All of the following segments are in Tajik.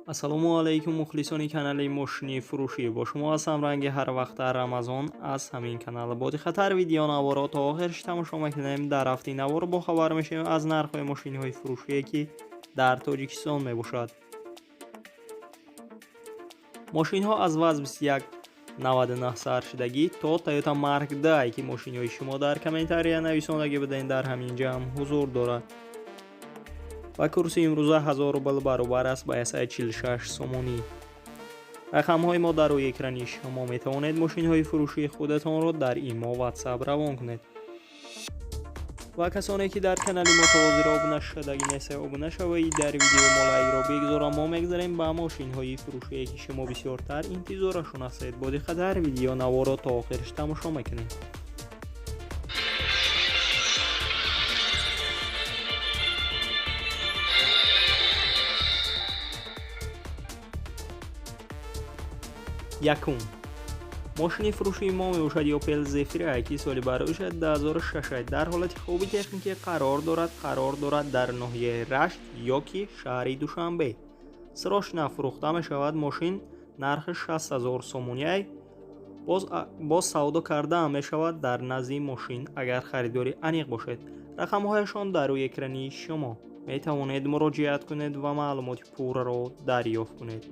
Ассалому алайкум, мухлисони канали мошини фурӯшӣ. Бо шумо ҳастам ранги ҳар вақта Рамазон аз ҳамин канал. Бо диққаттар видеонаворо то охирш тамошо мекунем. Дар рафти навор бохабар мешавем аз нархҳои мошиниҳои фурӯшие, ки дар Тоҷикистон мебошад. Мошинҳо аз ВАЗ 2199 саршудагӣ то Toyota Mark II, ки мошиниҳои шумо дар комментария нависондагӣ будем, дар ҳамин ҷамъ ҳузур дорад. Ва курси имрӯза 1000 рубл баробар аст ба 146 сомонӣ. Рақамҳои мо дар рӯи экрани шумо, метавонед мошинҳои фурӯшии худатонро дар имо, WhatsApp равон кунед. Ва касоне ки дар канали мо то ҳозир обуна шудагӣ нестед, обуна шавед, дар видеои мо лайкро бигзорам. Мо мегзарем ба мошинҳои фурӯшие, ки шумо бисёртар интизорашон ҳастед. Бо диққаттар видеонаворо то охирш тамошо мекунем. Якум мошини фурӯшии мо мебошад Opel Zafira, ки соли бароишад 2006, дар ҳолати хуби техникӣ қарор дорад дар ноҳияи Рашт ё ки шаҳри Душанбе. Срочно фурӯхта мешавад мошин, нархи 60 0 сомониай. Боз савдо кардаам мешавад дар назди мошин, агар харидори аниқ бошед. Рақамҳояшон дар рӯи экрани шумо, метавонед муроҷиат кунед ва маълумоти пурраро дарёфт кунед.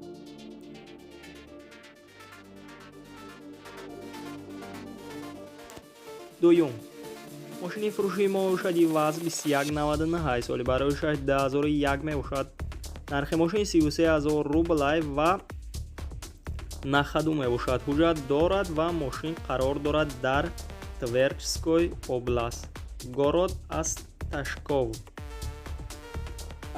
Дуюм мошини фурӯшии мо мебошад ВАЗ 2199, соли бароишаш 2001 мебошад. Нархи мошин 33 000 рублай ва на ходу мебошад, ҳуҷҷат дорад ва мошин қарор дорад дар Тверской область, город Осташков.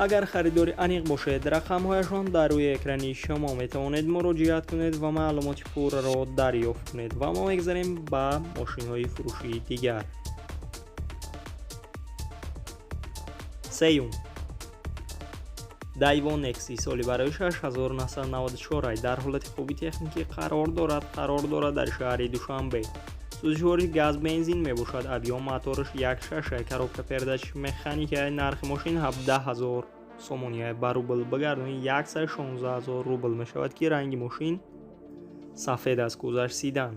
Агар харидори аниқ бошед, рақамҳояшон дар рӯи экрани шумо, метавонед муроҷиат кунед ва маълумоти пурраро дарёфт кунед. Ва мо мегзарем ба мошинҳои фурӯшии дигар. Сеюм Дайво Некси, соли барои 1994, дар ҳолати хуби техникӣ қарор дорад дар шаҳри Душанбе. Сӯзишвори газ бензин мебошад, объём мотораш 1,6, коробка передач механика. Нархи мошин 17 000 сомони, ба рубл бигардонӣ 116 000 рубл мешавад, ки ранги мошин сафед аст, кузаш седан.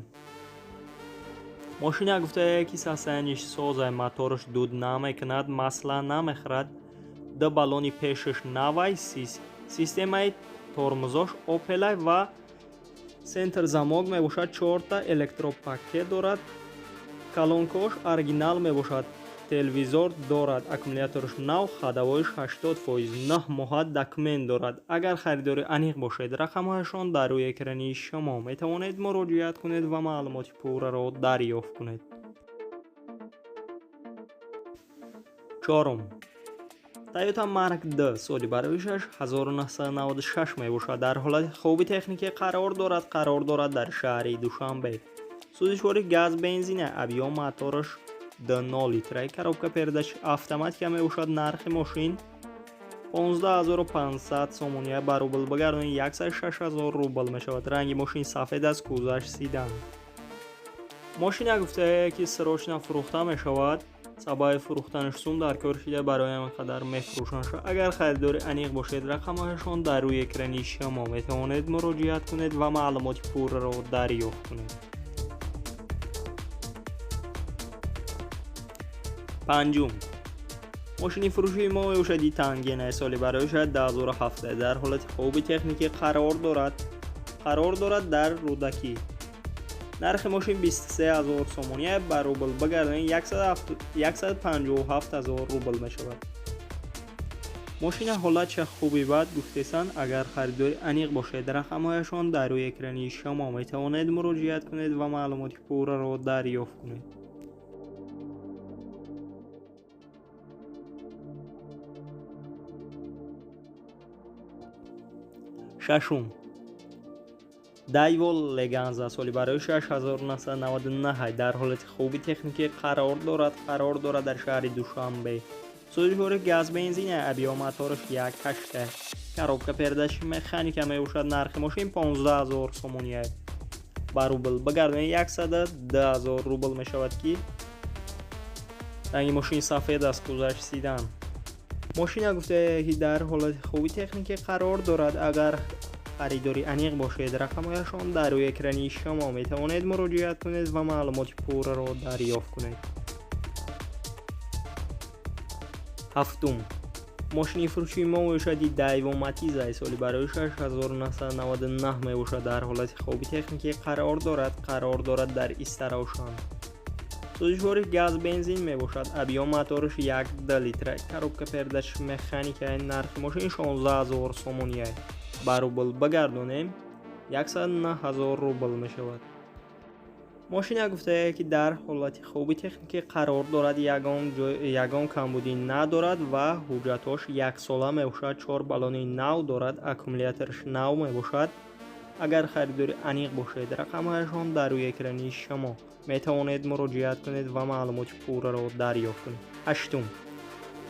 Мошина гуфтае, ки состояние ш созай, мотораш дуд намекунад, масла намехӯрад, ду баллони пешаш навай, системаи тормозош Опелай ва центр замок мебошад, чорта электропакет дорад, колонкош оригинал мебошад, телевизор дорад, аккумулятораш нав, ходовой ш 80%, 9 моҳа документ дорад. Агар харидори аниқ бошед, рақамҳояшон дар рӯи экрани шумо, метавонед муроҷиат кунед ва маълумоти пурраро дарёфт кунед. Чорум Toyota Mark II, соли бароишаш 1996 мебошад, дар ҳолати хуби техникӣ қарор дорад дар шаҳри Душанбе. Сӯзишвори газ бензина, объём мотораш 2,0 литра, коробка передач автоматика мебошад. Нархи мошин 15500 сомония, ба рубл бигардонӣ 106 000 рубл мешавад. Ранги мошин сафед аст, кузаш седан. Мошина гуфтае, ки срочно фурӯхта мешавад, сабаби фурӯхтанаш сум дар кор шида, барои ҳамин қадар мефурӯшанд. Агар харидори аниқ бошед, рақамҳояшон дар рӯи экрани шумо, метавонед муроҷиат кунед ва маълумоти пурраро дарёфт кунед. Панҷум мошини фурӯшии мо мебошад Тангена, соли бароишад 2007, дар ҳолати хуби техникӣ қарор дорад дар Рӯдакӣ. Нархи мошин 23 000 сомония, ба рубл бигардонӣ 157 000 рубл мешавад. Мошина ҳолатша хуби бад гуфтесанд. Агар харидори аниқ бошед, рақамҳояшон дар рӯи экрани шумо, метавонед муроҷиат кунед ва маълумоти пурраро дарёфт кунед. Шашум Дайво Леганза, соли барои 1999, дар ҳолати хуби техникӣ қарор дорад дар шаҳри Душанбе. Сӯзишвори газ бензина, объём мотораш 1,8, коробка передач механика мебошад. Нархи мошин 15 000 сомония, ба рубл бигардонӣ 102 000 рубл мешавад, ки ранги мошин сафед аст, кузаш седан. Мошина гуфтае, ки дар ҳолати хуби техникӣ қарор дорад. Агар харидори аниқ бошед, рақамҳояшон дар рӯи экрани шумо, метавонед муроҷиат кунед ва маълумоти пурраро дарёфт кунед. Ҳафтум. Мошини фурӯшии мо мебошад Дайво Матиза, соли барои 1999 мебошад. Дар ҳолати хуби техникӣ қарор дорад. Қарор дорад дар Истаравшан. Сӯзишвори газ бензин мебошад. Объём мотораш 1,2 литра. Коробка передач механика. Нархи мошин 16 000 сомонӣ. Ба рубл багардонем 109 000 рубл мешавад. Мошина гуфтае, ки дар ҳолати хуби техникӣ қарор дорад, ягон камбудӣ надорад ва ҳуҷҷатҳош яксола мебошад. 4 баллони нав дорад, аккумулятораш нав мебошад. Агар харидори аниқ бошед, рақамҳояшон дар рӯи экрани шумо, метавонед муроҷиат кунед ва маълумоти пурраро дарёфт кунед. Ҳаштум.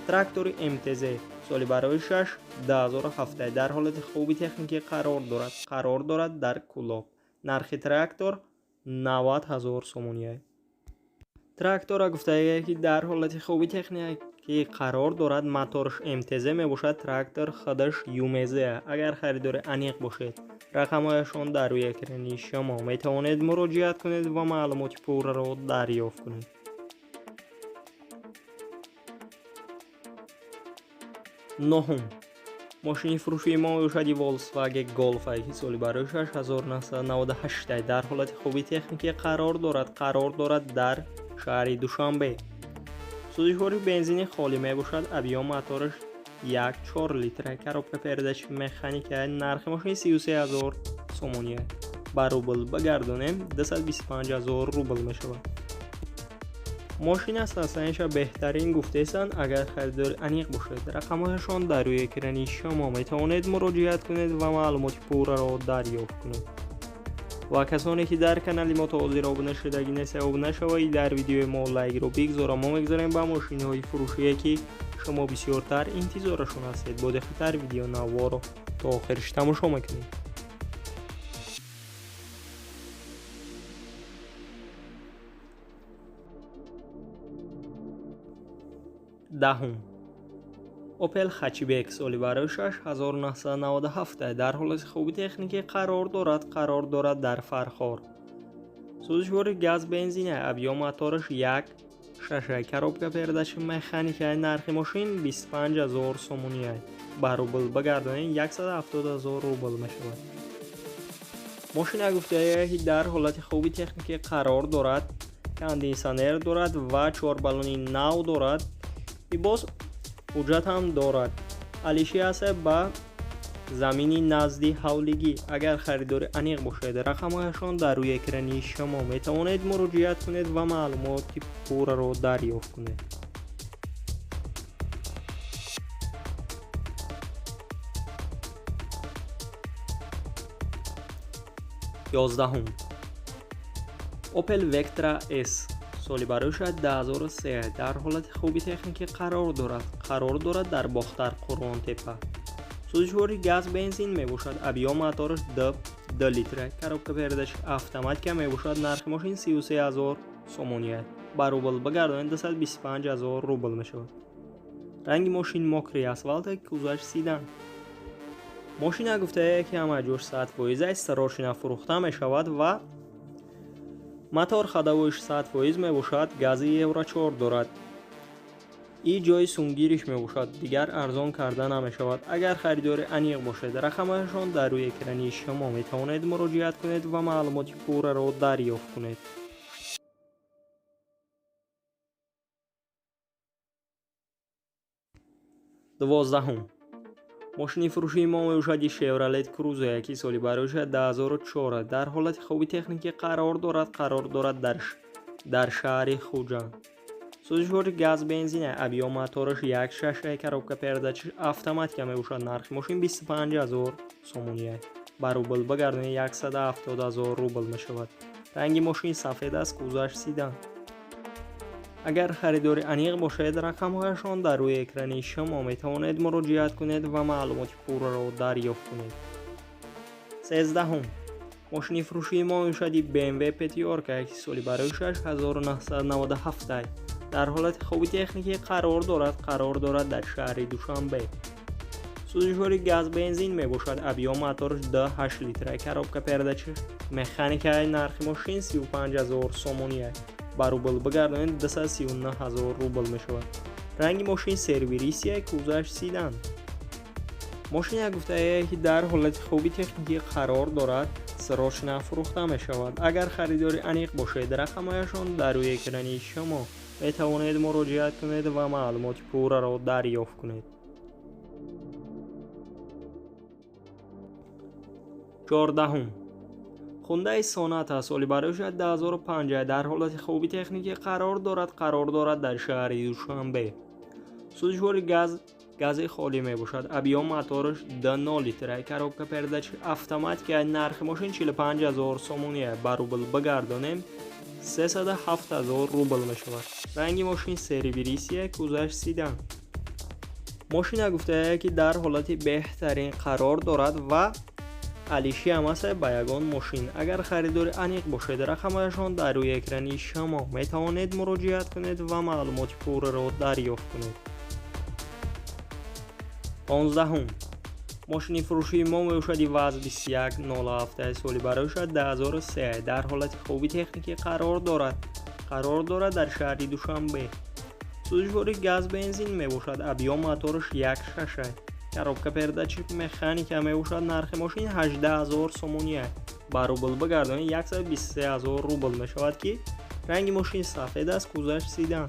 Трактори МТЗ соли барои 6 2007 дар ҳолати хуби техникӣ қарор дорад. Қарор дорад дар Кӯлоб. Нархи трактор 90 000 сомонӣ. Трактора гуфтае, ки дар ҳолати хуби техникӣ қарор дорад. Мотораш МТЗ мебошад. Трактор худаш ЮМЗ. Агар харидори аниқ бошед, рақамҳояшон дар рӯи экрани шумо, метавонед муроҷиат кунед ва маълумоти пурраро дарёфт кунед. Нуҳум. Мошини фурӯшии мо мебошад Volkswagen Golf, ки соли барои 1998 дар ҳолати хуби техникӣ қарор дорад. Қарор дорад дар шаҳри Душанбе. Сӯзишвори бензини холӣ мебошад. Объём мотораш 1,4 литра. Коробка передач механика. Нархи мошин 33 000 сомонӣ. Ба рубл багардонем 225 000 рубл мешавад. Мошин асланша беҳтарин гуфтесанд. Агар харидори аниқ бошед, рақамҳояшон дар рӯи экрани шумо, метавонед муроҷиат кунед ва маълумоти пурраро дарёфт кунед. Ва касоне ки дар канали мо то ҳозир обуна шудагӣ нестед, обуна шавед, дар видеои мо лайкро бигзора. Мо мегзорем ба мошинҳои фурӯшие, ки шумо бисёртар интизорашон ҳастед. Бо диққаттар видео наворо то охириш тамошо мекунед. Даҳум. Opel Hatchback соли барои 1997 дар ҳолати хуби техникӣ қарор дорад. Қарор дорад дар Фархор. Сӯзишвори газ бензин. Объём мотораш 1,6. Коробка передач механика. Нархи мошин 25 000 сомонӣ. Ба рубл багардонем 170 000 рубл мешавад. Мошина гуфтае, ки дар ҳолати хуби техникӣ қарор дорад, кондитсионер дорад ва 4 баллони нав дорад. И боз ҳуҷҷат ҳам дорад. Алиши аст ба замини назди ҳавлигӣ. Агар харидори аниқ бошед, рақамҳояшон дар рӯи экрани шумо, метавонед муроҷиат кунед ва маълумоти пурраро дарёфт кунед. Ёздаҳум. Opel Vectra S соли барои 2003 дар ҳолати хуби техникӣ қарор дорад. Қарор дорад дар Бохтар, Қурғонтепа. Сӯзишвори газ бензин мебошад. Объём мотораш 2 литра. Коробка передач автоматика мебошад. Нархи мошин 33 000 сомонӣ. Ба рубл багардонед 225 000 рубл мешавад. Ранги мошин мокри асфалт, кузаш седан. Мошина гуфтае, ки ҳама ҷош 100% аст, срочно фурӯхта мешавад ва мотор ходовоиш 100% мебошад, гази Евро 4 дорад. И ҷои сунгириш мебошад, дигар арзон карда намешавад. Агар харидори аниқ бошед, рақамҳояшон дар рӯи экрани шумо, метавонед муроҷиат кунед ва маълумоти пурраро дарёфт кунед. Дувоздаҳум. Мошини фурӯшии мо мебошад Chevrolet Cruze, ки соли барои 2004 дар ҳолати хуби техникӣ қарор дорад. Қарор дорад дар шаҳри Хуҷанд. Сӯзишвори газ бензин. Объём мотораш 1,6. Коробка передач автоматика мебошад. Нархи мошин 25 000 сомонӣ. Ба рубл багардонед 170 000 рубл мешавад. Ранги мошин сафед аст, кузаш седан. Агар харидори аниқ бошед, рақамҳояшон дар рӯи экрани шумо, метавонед муроҷиат кунед ва маълумоти пурраро дарёфт кунед. Сездаҳум. Мошини фурӯшии мо мебошад BMW Пятёрка, ки соли барои 1997 Дар ҳолати хуби техникӣ қарор дорад дар шаҳри Душанбе. Сӯзишвори газ бензин мебошад. Объём мотораш 2,8 литра. Коробка передачи механика. Нархи мошин 35 000 сомонӣ. Ба рубл бигардонед, 239 000 рубл мешавад. Ранги мошин серебристый, кузоваш седан. Мошин гуфтае, ки дар ҳолати хуби техникӣ қарор дорад, срочно фурӯхта мешавад. Агар харидори аниқ бошед, рақамҳояшон дар рӯи экрани шумо, метавонед муроҷиат кунед ва маълумоти пурраро дарёфт кунед. 14-ум Хундаи Соната, соли барои 2005, дар ҳолати хуби техникӣ қарор дорад дар шаҳри Душанбе. Сӯзишвори газ, гази холӣ мебошад. Объём мотораш 2,0 литра. Коробка передач автоматика. Нархи мошин 45 000 сомонӣ. Ба рубл бигардонем, 307 000 рубл мешавад. Ранги мошин серебристый, кузоваш седан. Мошина гуфтае, ки дар ҳолати беҳтарин қарор дорад ва алиши ҳам аст ба ягон мошин. Агар харидори аниқ бошед, рақамҳояшон дар рӯи экрани шумо, метавонед муроҷиат кунед ва маълумоти пурраро дарёфт кунед. 15-ум мошини фурӯшии мо мебошад ВАЗ 2107, соли барои 2003, дар ҳолати хуби техникӣ қарор дорад дар шаҳри Душанбе. Сӯзишвори газ бензин мебошад. Объём мотораш 1,6, коробка передачи механика мебошад. Нархи мошин 18 000 сомонӣ. Ба рубл бигардонед, 123 000 рубл мешавад, ки ранги мошин сафед аст, кузоваш седан.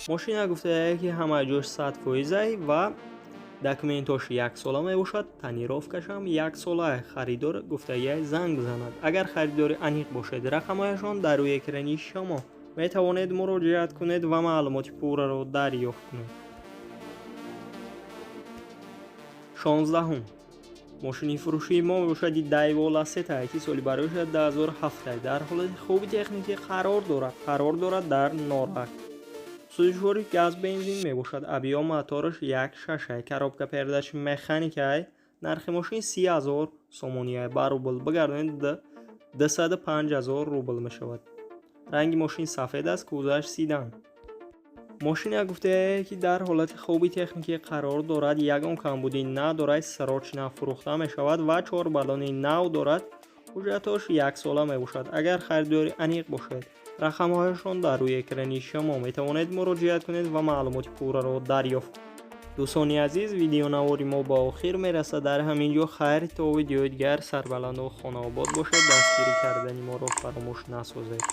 Мошина гуфтае, ки ҳама ҷош 100 фоизай ва документош яксола мебошад, тонировкашам яксола. Харидор гуфтагиай, занг бизанад. Агар харидори аниқ бошед, рақамҳояшон дар рӯи экрани шумо, метавонед муроҷиат кунед ва маълумоти пурраро дарёфт кунед. 16-ум мошини фурӯшии мо мебошад Дайво Ласета, ки соли барои 2007, дар ҳолати хуби техникӣ қарор дорад дар Норак. Сӯзишвори газ бензин мебошад. Объём мотораш 1,6, коробка передач механика. Нархи мошин 30 000 сомонӣ. Ба рубл бигардонед, 205 000 рубл мешавад. Ранги мошин сафед аст, кузоваш седан. Мошина гуфтае, ки дар ҳолати хуби техникӣ қарор дорад, ягон камбудӣ надорад, срочно фурӯхта мешавад ва чор баллони нав дорад. Ҳуҷҷатҳош яксола мебошад. Агар харидори аниқ бошед, рақамҳояшон дар рӯи экрани шумо, метавонед муроҷиат кунед ва маълумоти пурраро дарёфт. Дӯстони азиз, видеонавори мо ба охир мерасад дар ҳамин ҷо. Хайр, то видеои дигар, сарбаланду хонаобод бошед. Дастгирӣ кардани моро фаромӯш насозед.